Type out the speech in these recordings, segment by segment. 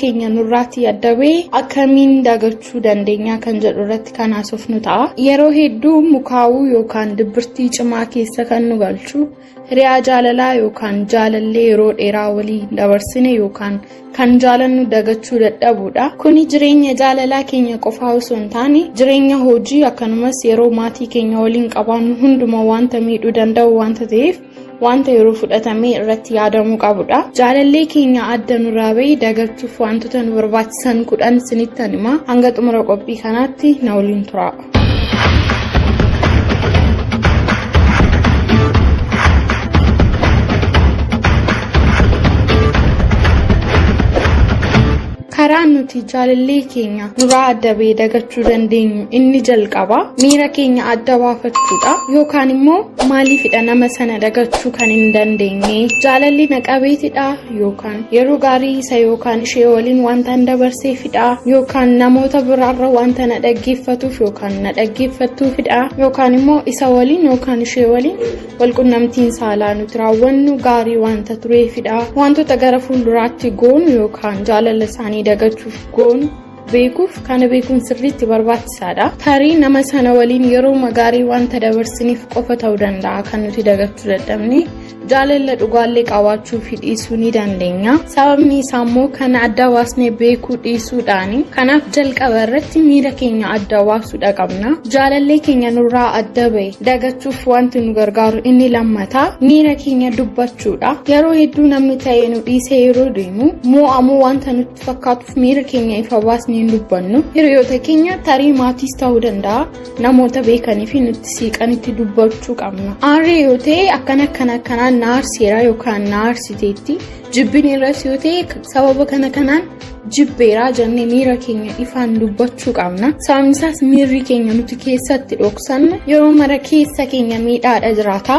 keenya nurraatii adda ba'e akkamiin dagachuu dandeenya kan jedhu irratti kan haasofnu ta'a. Yeroo hedduu mukaa'uu yookaan dibbirtii cimaa keessa kan nu galchu hiriyaa jaalalaa yookaan jaalallee yeroo dheeraa waliin dabarsine yookaan kan jaalannu dagachuu dadhabuudha. Kuni jireenya jaalalaa keenya qofaa osoo hin taane jireenya hojii akkanumas yeroo maatii keenya waliin qabaannu hunduma wanta miidhuu danda'u wanta ta'eef wanta yeroo fudhatamee irratti yaadamuu qabudha. Jaalallee keenya adda nurraa ba'e dagachuuf wantoota nu barbaachisan 10 isinittan hima. Hanga xumura qophii kanaatti na waliin turaa. Karaan nuti jaalallee keenya nurraa adda ba'e dagachuu dandeenyu inni jalqaba miira keenya adda baafachuudha yookaan immoo maaliifidha nama sana dagachuu kan hin dandeenye, jaalalli na qabeetidha yookaan yeroo gaarii isa yookaan ishee waliin wanta hin dabarseefidha yookaan namoota biraarra wanta na dhaggeeffatuuf yookaan na dhaggeeffattuufidha yookaan immoo isa waliin yookaan ishee waliin walqunnamtiin saalaa nuti raawwannu gaarii wanta tureefidha. Wantoota gara fuulduraatti goonu yookaan jaalala isaanii dagachuuf goonu beekuuf kana beekuun sirriitti barbaachisaadha. Tarii nama sana waliin yeroo gaarii wanta dabarsiniif qofa ta'uu danda'a kan nuti dagachuu dadhabne. Jaalala dhugaallee qabaachuu fi dhiisuu ni dandeenya. Sababni isaa immoo kana adda baasnee beekuu dhiisuudhaani. Kanaaf jalqaba irratti miira keenya adda baasuudha qabna. Jaalallee keenya nurraa adda ba'e dagachuuf wanti nu gargaaru inni lammataa miira keenya dubbachuudha. Yeroo hedduu namni ta'ee nu dhiisee yeroo deemu mo'amuu wanta nutti fakkaatuuf miira keenya ifa baasnee hin dubbannu. Hiriyoota keenya tarii maatiis ta'uu danda'a namoota beekanii fi nutti siiqanitti dubbachuu qabna. Aarree yoo ta'e akkana akkana akkanaan na aarseera yookaan na aarsiteetti, jibbin irras yoo ta'e sababa kana kanaan jibbeeraa jennee miira keenya ifaan dubbachuu qabna. Sababni isaas miirri keenya nuti keessatti dhoksannu yeroo mara keessa keenya miidhaadha jiraata.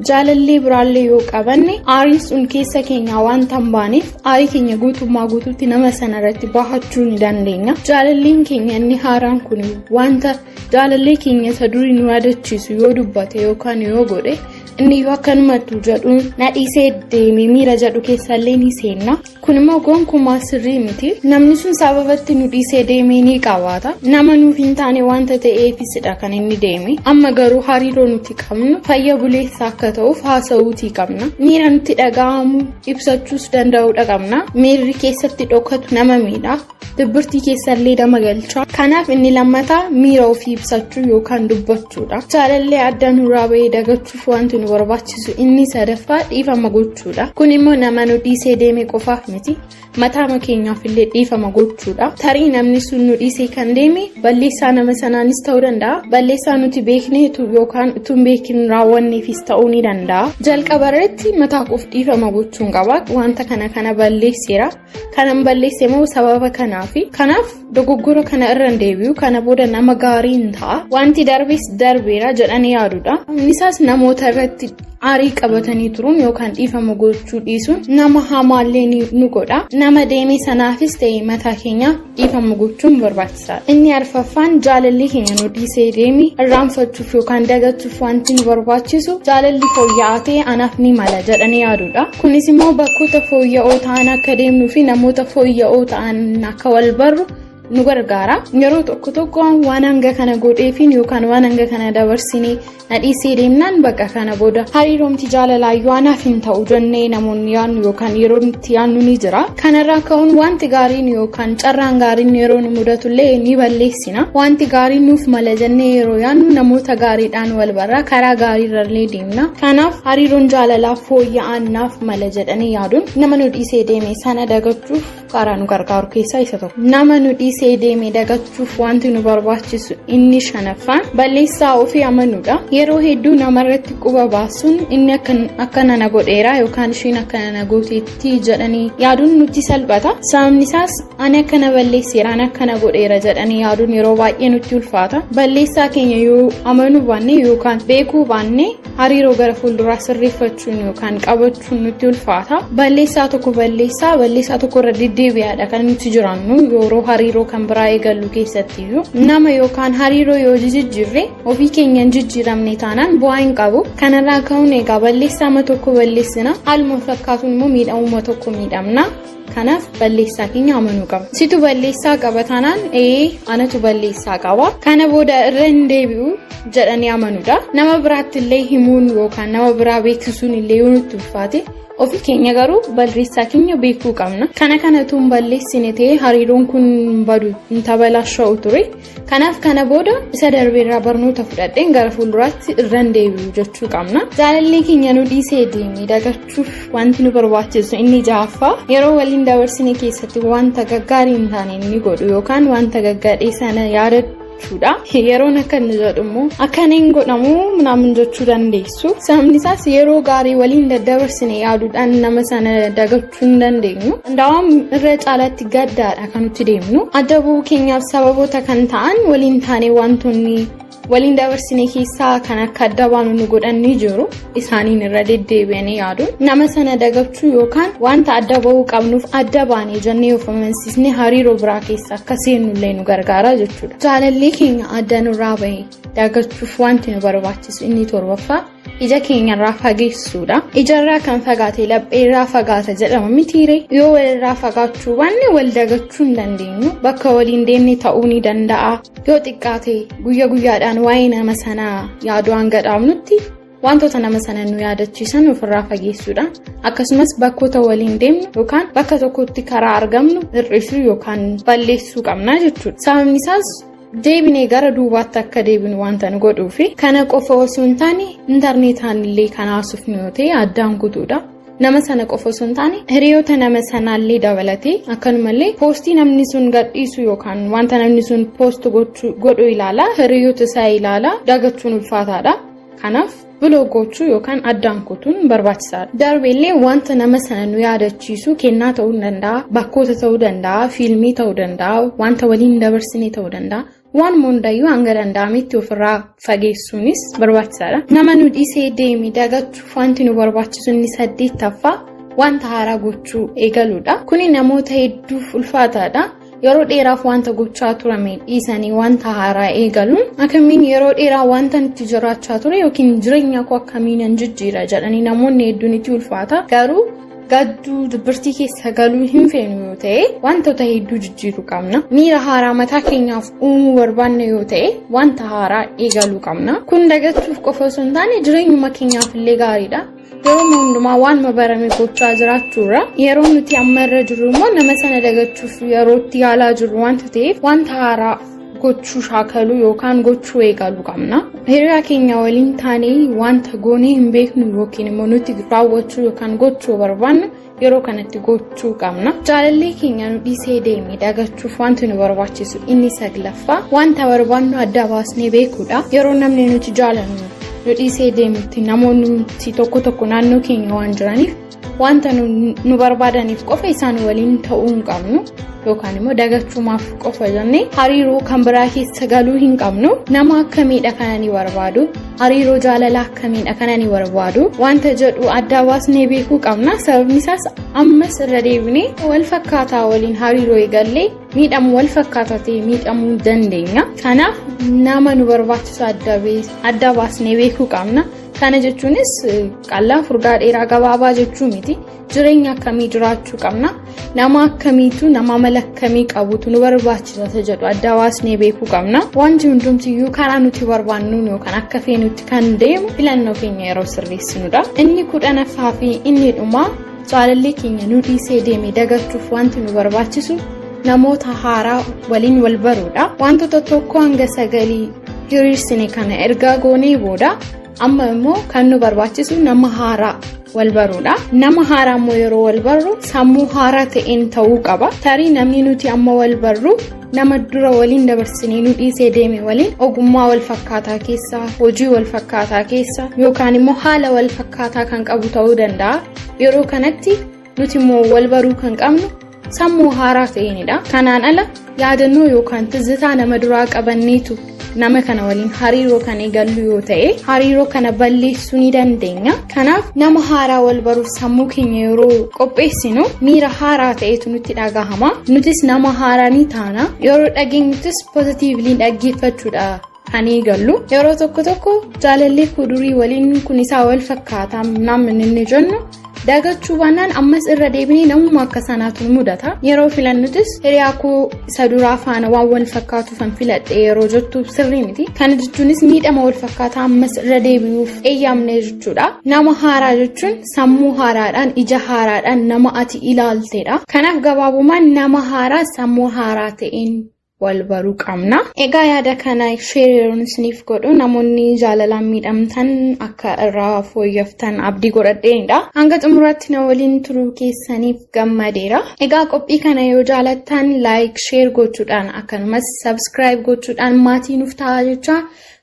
Jaalallee biraallee yoo qabanne aariin sun keessa keenyaa wanta hin baaneef aarii keenya guutummaa guutuutti nama sana irratti bahachuu ni dandeenya. Jaalalleen keenya inni haaraan kun wanta jaalallee keenya isa durii nu yaadachiisu yoo dubbate yookaan yoo godhe inni iyyuu akkanumattu jedhu na dhiisee deeme miira jedhu keessallee ni seenna. Kun immoo gonkumaa sirrii miti. Namni sun sababatti nu dhiisee deemee ni qabaata. Nama nuuf hin taane wanta ta'eefisidha kan inni deeme. Amma garuu hariiroo nuti qabnu fayya buleessa akka ta'uuf haasa'uutii qabna. Miira nutti dhaga'amu ibsachuus danda'uudha qabna. Miirri keessatti dhokatu nama miidha. Dibbirtii keessallee nama galcha. Kanaaf inni lammataa miira ofii ibsachuu yookaan dubbachuudha. Jaalallee adda nurraa ba'ee dagachuuf wanti nu barbaachisu inni sadaffaa dhiifama gochuudha. Kun immoo nama nu dhiisee deeme qofaaf miti. Mataama keenyaaf illee dhiifama gochuudha. Tarii namni sun nu dhiisee kan deeme balleessaa nama sanaanis ta'uu danda'a. Balleessaa nuti beekneetu yookaan utuu hin beekin raawwanneefis ta'uu ni danda'a. Jalqaba irratti mataa koof dhiifama gochuun qaba. Wanta kana kana balleesseera. Kanan balleesse immoo sababa kanaafi. Kanaaf dogoggora kana irra hin deebi'u. Kana booda nama gaarii hin ta'a. Wanti darbes darbeera jedhanii yaaduudha. Inni isaas namoota irratti aarii qabatanii turuun yookaan dhiifama gochuu dhiisuun nama hamaallee nu godha. Nama deeme sanaafis ta'e mataa keenyaaf dhiifama gochuun barbaachisaadha. Inni arfaffaan jaalalli keenya nu dhiisee deeme irraanfachuuf yookaan dagachuuf wanti nu barbaachisu jaalalli fooyya'aa ta'e anaaf ni mala jedhanii yaaduudha. Kunis immoo bakkoota fooyya'oo ta'an akka deemnuu fi namoota fooyya'oo ta'an akka wal barru nu gargaara. Yeroo tokko tokko waan hanga kana godheefin yookaan waan hanga kana dabarsinee na dhiisee deemnaan bakka kana booda hariiroomti jaalalaa yoo anaaf hin ta'u jennee namoonni yaadnu yookaan yeroo itti yaadnu ni jira. Kanarraa ka'uun wanti gaariin yookaan carraan gaariin yeroo nu mudatullee ni balleessina. Wanti gaariin nuuf mala jennee yeroo yaadnu namoota gaariidhaan wal barra karaa gaariirrallee deemna. Kanaaf hariiroon jaalalaa fooyya'aan naaf mala jedhanii yaaduun nama nu dhiisee deeme sana dagachuuf karaa nu gargaaru keessaa isa tokko. Nama nu dhiisee deeme dagachuuf wanti nu barbaachisu inni shanaffaan balleessaa ofii amanuudha. Yeroo hedduu namarratti quba baasuun inni akkana na godheera yookaan ishiin akkana na gooteetti jedhanii yaaduun nutti salphata. Sababni isaas ani akkana balleesseera ani akkana godheera jedhanii yaaduun yeroo baay'ee nutti ulfaata. Balleessaa keenya yoo amanuu baanne yookaan beekuu baanne hariiroo gara fuulduraa sirreeffachuun yookaan qabachuun nutti ulfaata. Balleessaa tokko balleessaa balleessaa tokko irra deddeebi'aadha kan nuti jiraannu yeroo hariiroo kan biraa eegallu keessattiyyuu nama yookaan hariiroo yoo jijjiirre ofii keenya hin jijjiiramne taanaan bu'aa hin qabu. Kanarraa ka'uun egaa balleessaama tokko balleessina, haaluma fakkaatuun immoo miidhamuma tokko miidhamna. Kanaaf balleessaa keenya amanuu qabna. Situ balleessaa qaba taanaan ee anatu balleessaa qaba. Kana booda irra hin deebi'u jedhanii amanuudha. Nama biraatti illee himuun yookaan nama biraa beeksisuun illee yoo nutti ulfaate ofii keenya garuu balleessaa keenya beekuu qabna. Kana kanatu hin balleessine ta'ee hariiroon kun badu hin tabalaasha'u ture. Kanaaf kana booda isa darbeerraa barnoota fudhadheen gara fuulduraatti irra hin deebi'u jechuu qabna. Jaalallee keenya nu dhiisee deeme dagachuuf wanti nu barbaachisu inni ja'affaa yeroo waliin dabarsine keessatti wanta gaggaarii hin taane inni godhu yookaan wanta gaggaadhee sana yaadachuudha. Yeroon akka inni jedhu immoo akkana hin godhamu minaamin jechuu dandeessu. Sababni isaas yeroo gaarii waliin daddabarsine yaaduudhaan nama sana dagachuu hin dandeenyu. Ndaawwan irra caalaatti gaddaadha kan nuti deemnu. Adda bu'uu keenyaaf sababoota kan ta'an waliin taanee wantoonni waliin dabarsine keessaa kan akka adda baanu nu godhan ni jiru. Isaaniin irra deddeebi'anii yaaduun nama sana dagachuu yookaan wanta adda bahuu qabnuuf adda baanee jennee of amansiisnee hariiroo biraa keessa akka seennullee nu gargaara jechuudha. Jaalallee keenya adda nurraa bahe dagachuuf wanti nu barbaachisu inni torbaffaa ija keenyarraa fageessuudha. Ijarraa kan fagaate lapheerraa fagaata jedhama mitiire. Yoo walirraa fagaachuu baanne wal dagachuu hin dandeenyu. Bakka waliin deemne ta'uu ni danda'a. Yoo xiqqaate guyya guyyaadhaan waa'ee nama sanaa yaaduu hanga dhaabnutti wantoota nama sana nu yaadachiisan ofirraa fageessuudha. Akkasumas bakkoota waliin deemnu yookaan bakka tokkotti karaa argamnu hir'isuu yookaan balleessuu qabna jechuudha. Sababni isaas deebinee gara duubaatti akka deebinu wanta nu godhuufi kana qofa osoo hin taane intarneetaan illee kan haasofnu yoo ta'e addaan kutuudha. Nama sana qofa osoo hin taane hiriyoota nama sanaallee dabalatee akkanumallee poostii namni sun gadhiisu yookaan wanta namni sun poost godhu ilaala, hiriyoota isaa ilaala, dagachuun ulfaataadha. Kanaaf block gochuu yookaan addaan kutuun barbaachisaadha. Darbeellee wanta nama sana nu yaadachiisu kennaa ta'uu danda'a, bakkoota ta'uu danda'a, fiilmii ta'uu danda'a, wanta waliin dabarsine ta'uu danda'a. Waan hundayyuu hanga danda'ametti ofirraa fageessuunis barbaachisaadha. Nama nu dhiisee deeme dagachuuf wanti nu barbaachisu inni saddeettaffaa wanta haaraa gochuu eegaluudha. Kuni namoota hedduuf ulfaataadha. Yeroo dheeraaf wanta gochaa turame dhiisanii wanta haaraa eegaluun akkamiin yeroo dheeraa wanta nuti jiraachaa ture yookiin jireenya koo akkamiin hin jijjiira jedhanii namoonni hedduun itti ulfaata. Garuu gadduu dubbirtii keessa galuu hin feenu yoo ta'e wantoota hedduu jijjiiruu qabna. Miira haaraa mataa keenyaaf uumuu barbaanne yoo ta'e wanta haaraa eegaluu qabna. Kun dagachuuf qofa osoo hin taane jireenyuma keenyaaf illee gaariidha. Yeroo hundumaa waanuma barame gochaa jiraachuurra yeroo nuti amma irra jirru immoo nama sana dagachuuf yeroo itti yaalaa jirru wanta ta'eef wanta haaraa gochuu shaakaluu yookaan gochuu eegaluu qabna. Hiriyaa keenya waliin taanee wanta goonee hin beeknu yookiin immoo nuti raawwachuu yookaan gochuu barbaannu yeroo kanatti gochuu qabna. Jaalallee keenya nu dhiisee deeme dagachuuf wanti nu barbaachisu inni saglaffaa wanta barbaannu adda baasnee beekuudha. Yeroo namni nuti jaalannu nu dhiisee deemutti namoonni tokko tokko naannoo keenya waan jiraniif wanta nu barbaadaniif qofa isaan waliin ta'uu hin qabnu yookaan immoo dagachuumaaf qofa jennee hariiroo kan biraa keessa galuu hin qabnu. Nama akkamiidha kana ni barbaadu, hariiroo jaalalaa akkamiidha kana ni barbaadu wanta jedhu adda baasnee beekuu qabna. Sababni isaas ammas irra deebinee wal fakkaataa waliin hariiroo eegallee miidhamuu wal fakkaataa ta'e miidhamuu dandeenya. Kanaaf nama nu barbaachisu adda baasnee beekuu qabna. Kana jechuunis qal'aa furdaa dheeraa gabaabaa jechuu miti. Jireenya akkamii jiraachuu qabna, nama akkamiitu nama amala akkamii qabutu nu barbaachisa jedhu adda baasnee beekuu qabna. Wanti hundumtiyyuu karaa nuti barbaannuun yookaan akka feenutti kan deemu filannoo keenya yeroo sirreessinudha. Inni kudhanaffaa fi inni dhumaa jaalallee keenya nu dhiisee deeme dagachuuf wanti nu barbaachisu namoota haaraa waliin wal baruudha. Wantoota 1 hanga 9 hiriirsine kana ergaa goonee booda amma immoo kan nu barbaachisu nama haaraa wal baruudha. Nama haaraa immoo yeroo wal barru sammuu haaraa ta'een ta'uu qaba. Tarii namni nuti amma wal barru nama dura waliin dabarsinee nu dhiisee deeme waliin ogummaa wal fakkaataa keessa, hojii wal fakkaataa keessa yookaan immoo haala wal fakkaataa kan qabu ta'uu danda'a. Yeroo kanatti nuti immoo wal baruu kan qabnu sammuu haaraa ta'eenidha. Kanaan ala yaadannoo yookaan tizitaa nama duraa qabanneetu nama kana waliin hariiroo kan eegallu yoo ta'e, hariiroo kana balleessuu ni dandeenya. Kanaaf nama haaraa wal baruuf sammuu keenya yeroo qopheessinu miira haaraa ta'etu nutti dhagahama. Nutis nama haaraa ni taana. Yeroo dhageenyuttis positively dhaggeeffachuudha kan eegallu. Yeroo tokko tokko jaalallee koo durii waliin kun isaa wal fakkaataa namni inni jennu dagachuu baannaan ammas irra deebinee namuma akka sanaatu nu mudata. Yeroo filannutis hiriyaa koo isa duraa faana waan wal fakkaatuufan filadhe yeroo jettu sirrii miti. Kana jechuunis miidhama wal fakkaataa ammas irra deebi'uuf eeyyamne jechuudha. Nama haaraa jechuun sammuu haaraadhaan, ija haaraadhaan nama ati ilaaltedha. Kanaaf gabaabumaan nama haaraa sammuu haaraa ta'een wal baruu qabna. Egaa yaada kana share yeroon isiniif godhu namoonni jaalalaan miidhamtan akka irraa fooyyaftan abdii godhadheenidha. Hanga xumuraatti na waliin turuu keessaniif gammadeera. Egaa qophii kana yoo jaalattan like, share gochuudhaan, akkanumas subscribe gochuudhaan maatii nuuf ta'aa jecha,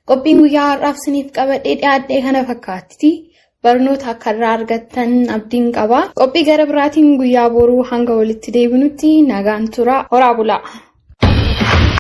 qophiin guyyaa har'aaf isiniif qabadhee dhiyaadhee kana fakkaatti. Barnoota akka irraa argattan abdiin qaba. Qophii gara biraatiin guyyaa boruu hanga walitti deebinutti nagaan tura. Horaa bulaa.